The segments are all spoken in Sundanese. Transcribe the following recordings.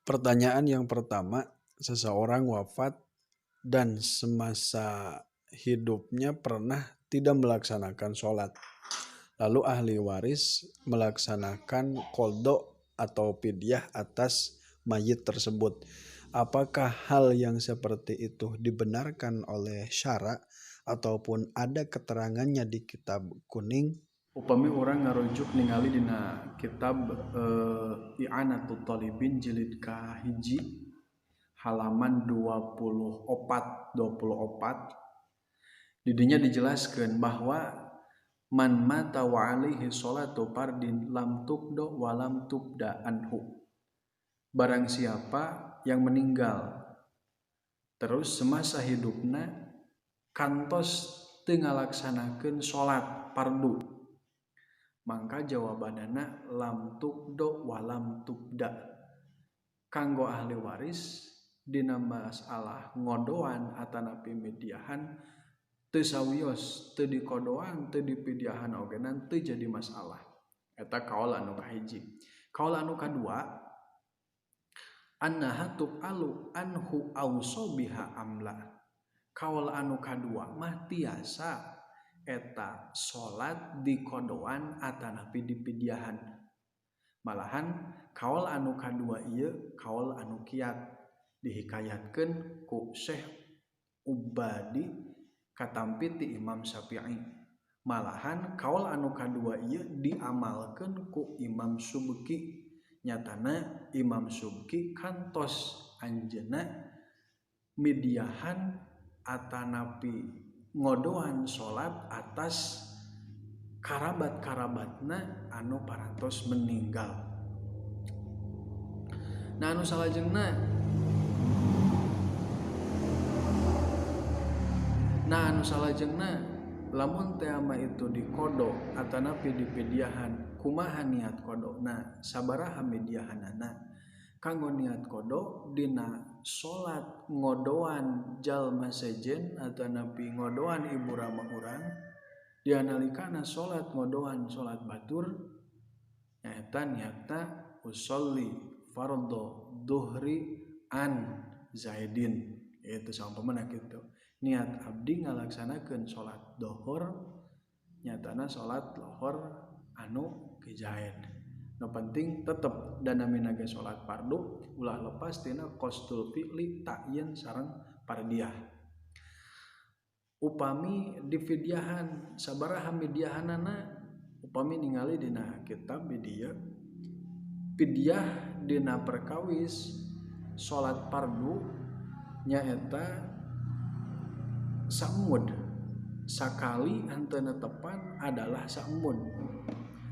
Pertanyaan yang pertama, seseorang wafat dan semasa hidupnya pernah tidak melaksanakan sholat. Lalu ahli waris melaksanakan qadha atau fidyah atas mayit tersebut. Apakah hal yang seperti itu dibenarkan oleh syara ataupun ada keterangannya di kitab kuning? Upami urang ngarujuk ningali dina kitab I'anatul Talibin jilid kahiji halaman 24 didinya dijelaskan bahwa man mata wa alaihi sholatu fardin lam tuqdo wa lam tubda anhu. Barang siapa yang meninggal terus semasa hidupna kantos teu ngalaksanakeun salat fardu, mangka jawabanana lam tuqdo wa lam tubda. Kanggo ahli waris dina masalah ngodoan atanapi midiahan teu sawios, teu dikodoan, teu dipidiahan ogenan teu jadi masalah. Eta kaul anu kahiji. Kaul anu kadua, annaha tub'alu anhu awsa biha amla. Kaul anu kadua mah tiasa eta salat dikodoan atanapi dipidiahan. Malahan kaul anu kadua ieu kaul anu kiat dihikayatkeun ku Syekh Ubadi katampi ti Imam Syafi'i. Malahan kaul anu kadua ieu diamalkeun ku Imam Subki. Nyatana Imam Subki kantos anjeunna midiahan atanapi ngodoan salat atas karabat-karabatna anu parantos meninggal. Nah anu salajengna lamun teh ama itu dikodo atanapi dipidiahan, kumaha niat kodona, sabaraha midiahanana. Kanggo niat kodo dina salat ngodoan jalma sejen atanapi ngodoan ibu rama urang, dianalikana salat ngodoan salat batur nyaeta niatna usolli fardhu duhri an Zaidin, itu saumpamana kitu. Niat abdi ngalaksanakeun salat dohor nyatana salat lohor anu kejaen. Nu penting tetep danamina ge salat fardu ulah lepas tina qasdul fi'li ta'yin sareng fardiyah. Upami difidiahan sabaraha midiahanana, upami ningali dina kitab di dieu fidyah dina perkawis salat fardu nyaeta samud. Sakali henteu tepan adalah samud.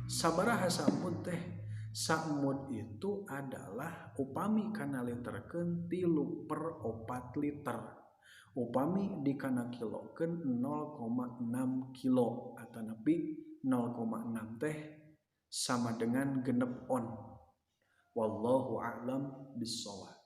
Sabaraha samud teh? Samud itu adalah upami kana literkeun 3/4 liter. Upami dikana kilokeun 0,6 kilo atanapi 0,6 teh sama dengan 6 on. Wallahu a'lam bissawab.